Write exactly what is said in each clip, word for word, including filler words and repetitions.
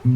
བཀྲ་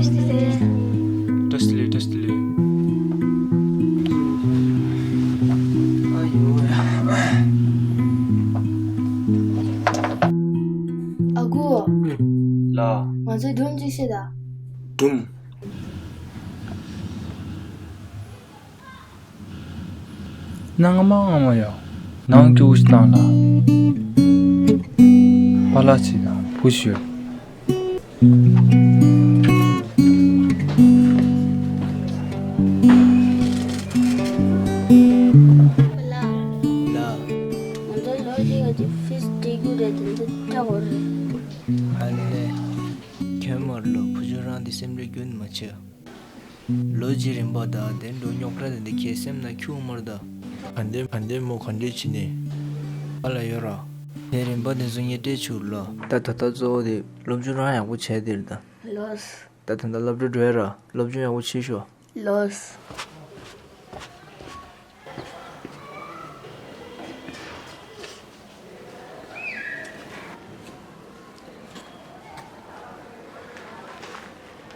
ཤིས་བདེ་ལེགས། བཀྲ་ཤིས་བདེ་ལེགས། ཨ་ཡོ། ཨ་ཁུ། ལགས། ང་ཚོའི་སྒྲུང་གཅིག་བཤད་དང་། སྒྲུང་། གནའ་སྔ་མོ་སྔ་མོ་ཡོད། ནང་སྐྱིད་པོ་ཞིག་བཏང་ལ། པཱ་ལགས་ཅིག་དང་བུ་ཞིག་ཡོད། ལགས། ང་ཚོ་ལོ་གཅིག་ག་ཅིག་ཕིས་སྤྲད་རྒྱུ་རེད་དེ་འདི་སྤྲད་དགོས་རེད། ཨ་ལེ། ཁྱོད་མར་ལོ་བུ་ཆུང་རང་དེ་སེམས་ཁྲལ་རྒྱུན་མ་བྱེད། ལོ་གཅིག་རིང་པ་ད་དེ་འགྲོ་རྙོག་དྲ་དེ་འདི་ཁྱེད་སེམས་ན་ཁྱུག་མར་ད། ག་འདྲས་ག་འདྲས་མོ་ག་འདྲས་བྱེད་ནས། ཨ་ལ་ཡོད་ར། དེ་རིང་པ་དེ་ཚོ་ངས་སྤྲད་ཆུག་ལ། ད་ད་ལྟ་གཙོ་བོ་དེ་སློབ་སྦྱོང་རང་ཡག་པོ་བྱས་དེ་རེད་ད། ལོས། ད་ད་ལྟ་སློབ་གྲྭ་འགྲོ་ཡ་ར་སློབ་སྦྱོང་ཡག་པོ་བྱེད་ཤོག་ལོས།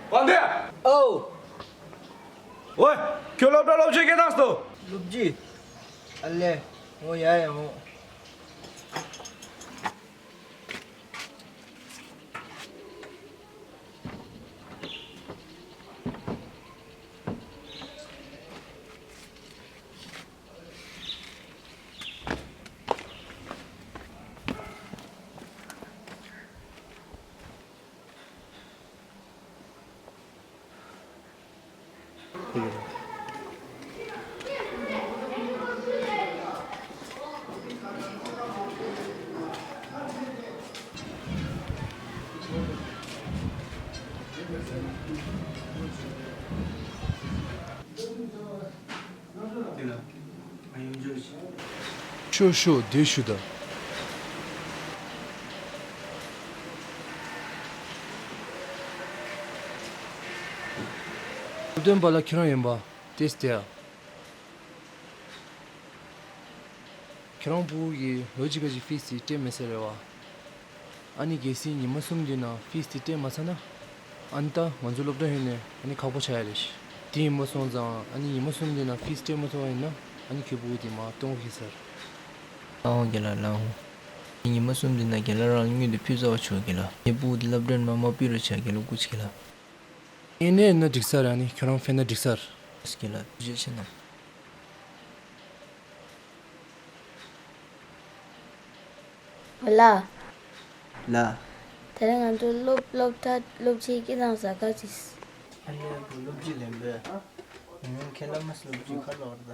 དབང་འདུས། ཨོ། ཝེ། ཁྱོད་སློབ་གྲྭ་སློབ་ཆས་སྐད་བཏང་སོང་། སློབ་སྤྱི། ཨ་ལེ། ངོ་ཡ་ཡ་ངོ་། ཤོག་ཤོག་སྡོད་ཤོག་ད། སློབ་སྟོན་པ་ལགས་ཁྱེད་རང་ཡིན་པ། ཏེས་ཏེ་ཨ། ཁྱེད་རང་ཕྲུ་གུ་གིས་ལོ་གཅིག་ག་ཅིག་ཕིས་དེ་སྤྲད་མེད་ས་རེད་བ། ཨ་ནི་གལ་སྲིད་ཉི་མ་གསུམ་འདི་ནང་ཕིས་དེ་སྤྲད་མ་ཚར་ན། ཨ་ནི་ད་ང་ཚོ་སློབ་གྲྭ་ཧེ་ནས་ཨ་ནི་ཁག་པོ་ཆགས་ཡ་རེད་ཤག་དེ་ཡིན་པ་སོང་ཙང་ཨ་ནི་ཉི་མ་གསུམ་འདི་ནང་ཕིས་སྤྲད་མ་ཐུབ་པ་ཡིན་ན་ཨ་ནི་ཁྱོད་ཕྲུ་གུ་དེ་མར་གཏོང་དགོས་ཤག་ལགས་འོང་རྒན་ལགས་ལགས་འོང་། ཉི་མ་གསུམ་འདི་ནང་རྒན་ལགས་རང་ལ་དངུལ་དེ་ཕུལ་ཚར་བ་བྱུང་རྒན་ལགས། ངའི་ཕྲུ་གུ་དེ་སློབ་གྲྭར་མར་མ་ཕུད་རོགས་བྱས་རྒན་ལགས་སྐུ་མཁྱེན་ལགས། ཨེ་ནས་ན་འགྲིག་ས་རེད། ཨ་ནི་ཁྱོད་རང་ཕེབས་ན་འགྲིག་ས་རེད། རྒན་ལགས་ཐུགས་རྗེ་ཆེ་གནང་། ལགས། ལགས། དེ་རིང་ང་ཚོ་སློབ་སློབ་གྲྭ་སློབ་ཆས་སྐྱིད་ཐང་ཟ་ག་ཅིག་ཨ་ནི་བུ་སློབ་སྤྱི་ལན་པས། ངས་ཁས་ལ་མ་སློབ་སྤྱི་ཁ་ལོག་རེད་ད།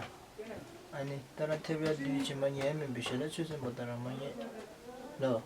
ཨ་ནི་ད་ར་ཐེབས་ཡ་དུས་ཕྱི་མ་ཉལ་མིན་པའི་ཞལ་ལ་ཆུ་སྲིན་པོ་ད་ར་མ་ཉལ། ལོ།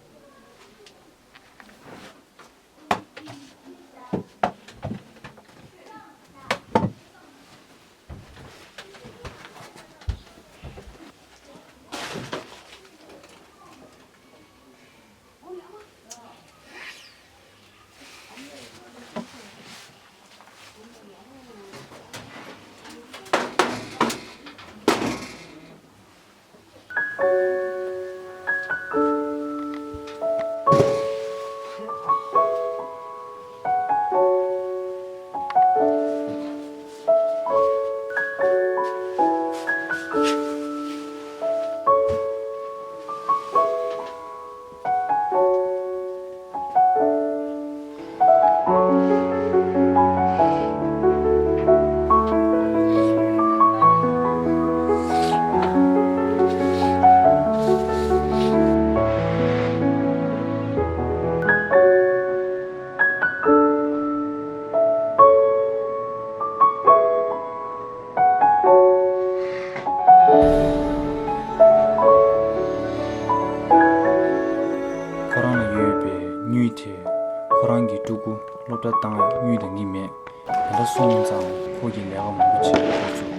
བཏང་དངུལ་འདང་གི་མེད། དེ་འདྲ་སོང་ཙང་ཁོ་གིས་ལས་ཀ་མང་པོ་བྱེད་དགོས་བྱུང་།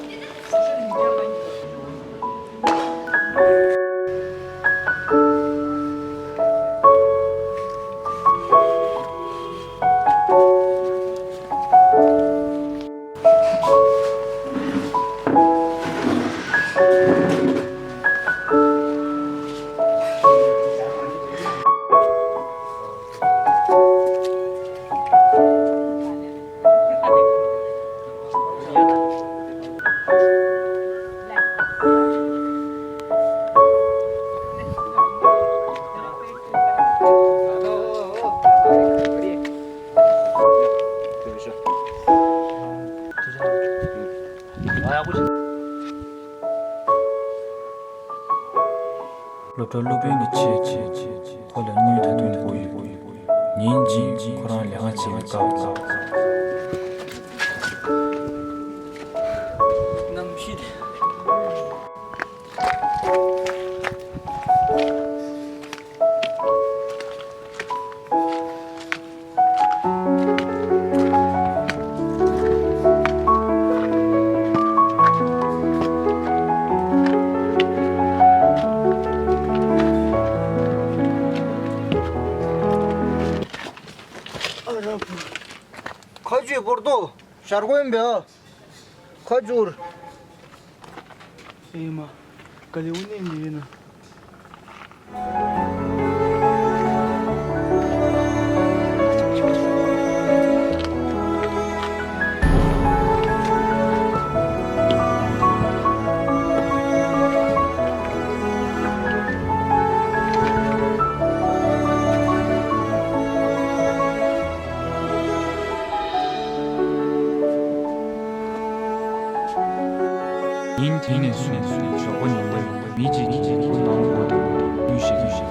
སློབ་གྲྭ་སློབ་དཔོན་གྱི་ཆེད་ཆེད་ཁོ་ལ་དངུལ་ད་དུང་དགོས་ཡོད། ཉིན་གཅིག་ཁོ་རང་ལས་ཀ་བྱེད་པའི་སྐབས་ལ། གནམ་གཤིས། ཁ་ཆུའི་བོར་ཏོ་ཞར་གོན་བེ། ཁ་ཆུར། ཨེ་མ། ག་ལེ་འུ་ནས་མི་ཡིན་ན། ཉིན་དེ་ནས་བཟུང་ཞོགས་པ་ཉིན་ལྟར་མི་གཅིག་གིས་ཁོའི་ནང་སྒོ་དང་དབུས་ཤིག་ཤིག་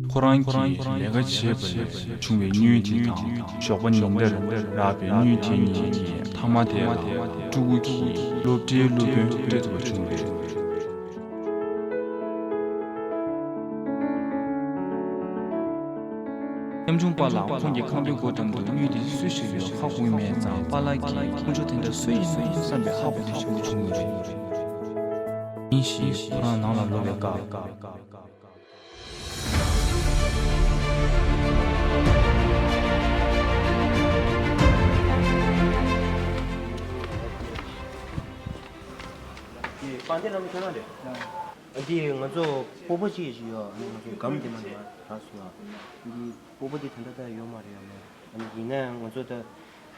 ཁོ་རང་གིས་ལས་ཀ་བྱས་པ་ལས་བྱུང་བའི་དངུལ་དེ་དང་ཞོགས་པ་ཉིན་ལྟར་རག་པའི་དངུལ་དེ་གཉིས་ཀྱིས་མཐའ་མ་དེ་ལ་ཕྲུ་གུ་གིས་སློབ་གྲྭའི་སློབ་དཔོན་སྤྲད་ཐུབ་པ་བྱུང་བ་རེད། ཉམ་ཆུང་པཱ་ལགས་ཁོང་གི་ཁང་པའི་སྒོ་འགྲམ་དུ་དངུལ་དེ་སུས་བཞག་ཡོད་ཧ་གོ་གི་མེད་ཙང་། པཱ་ལགས་ཀྱིས་ཁོང་ཚོ་དེ་འདྲ་སུ་ཡིན་བསམ་པའི་ཧ་གོ་དེ་ཞེ་པོ་བྱུང་ཡོད་རེད། ཉིན་ཞིག་ཁོ་རང་ནང་ལ་ལོག་པའི་སྐབས། འདི་པཱ་ལགས་ཁྱོད་རང་རེད། འདི་ང་ཚོ་སྤོ་བོ་གཅིག་ཅིག་ཡོད། ཨ་ནི་ང་ཚོ་སྒམ་དེ་མ་ནི་མ་རག་སོང་། འདི་སྤོ་བོ་དེ་ད་ལྟ་ད་ཡོད་མ་རེད། ཡ་མ་ཨ་ནི་ཡིན་ན་ང་ཚོ་ད་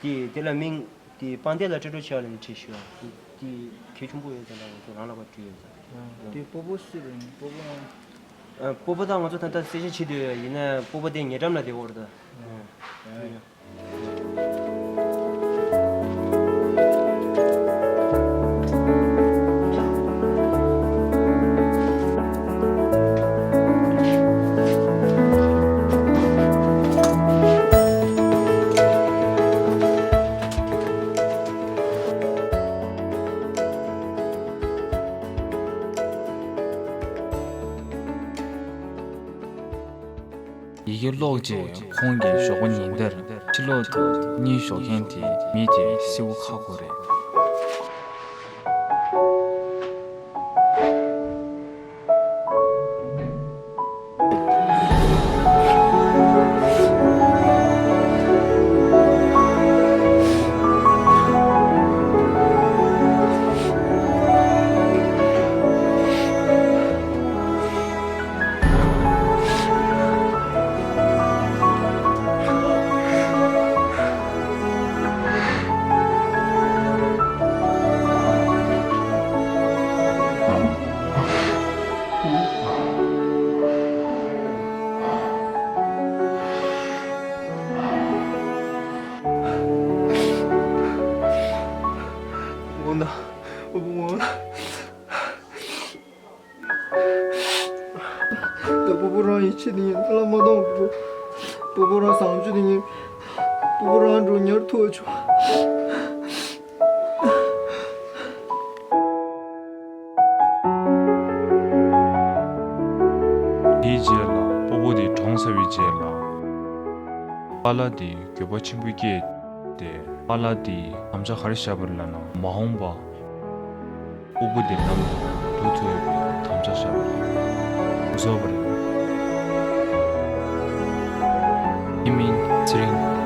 དེ་དེ་ལ་མིང་དེ་པཱ་ལགས་ལ་སྤྲད་རོགས་བྱས་པ་ལ་ནི་བྲིས་ཤོག་དེ་གལ་ཆེན་པོ་ཡོད་ཙང་ལ་ང་ཚོ་རང་ལ་ཕར་བྲིས་ཡོད་ཙང་། དེ་སྤོ་བོ་སུ་རེད། སྤོ་བོ། ཨ། སྤོ་བོ་ད་ང་ཚོ་ད་ལྟ་གསལ་ཆ་བྱེད་དུས་ཡིན་ན་སྤོ་བོ་དེ་ཉེ་འགྲམ་ལ་བསྡད་ཡོད་རེད་ད། ཨ། ཡི་གེ་ཀློག་རྗེས་ཁོང་གིས་ཞོགས་པ་ཉིན་ལྟར་ཕྱི་ལོགས་དུ་གཉིད་ཞོགས་མཁན་དེ་མི་དེ་སེའུ་ཁ་ཁོ་རེད། སྤོ་བོ་ངོ་། ད་སྤོ་བོ་རང་ཡིད་ཆེས་དེ་ཡིན། བླ་མ་དང་སྤོ་བོ། སྤོ་བོ་རང་བཟང་སྤྱོད་དེ་ཡིན། སྤོ་བོ་རང་འགྲོ་ཉར་ཐུབ་ཆོག། དེའི་རྗེས་ལ་སྤོ་བོ་དེ་གྲོངས་ཚར་བའི་རྗེས་ལ། པཱ་ལགས་དེ་འགྱོད་པ་ཆེན་པོ་སྐྱེས་ཏེ། པཱ་ལགས་དེས་དམ་བཅའ་ག་རེ་བཞག་པ་རེད་ལབ་ན། མ་འོངས་པ་སྤོ་བོ་དེ་ནམ་ཡང་སྡུག་ཐུབ་ཡོད་པའི་དམ་བཅའ་བཞག་པ་རེད། བཟོ་བ་རེད། དེ་མིན་ཚེ་རིང་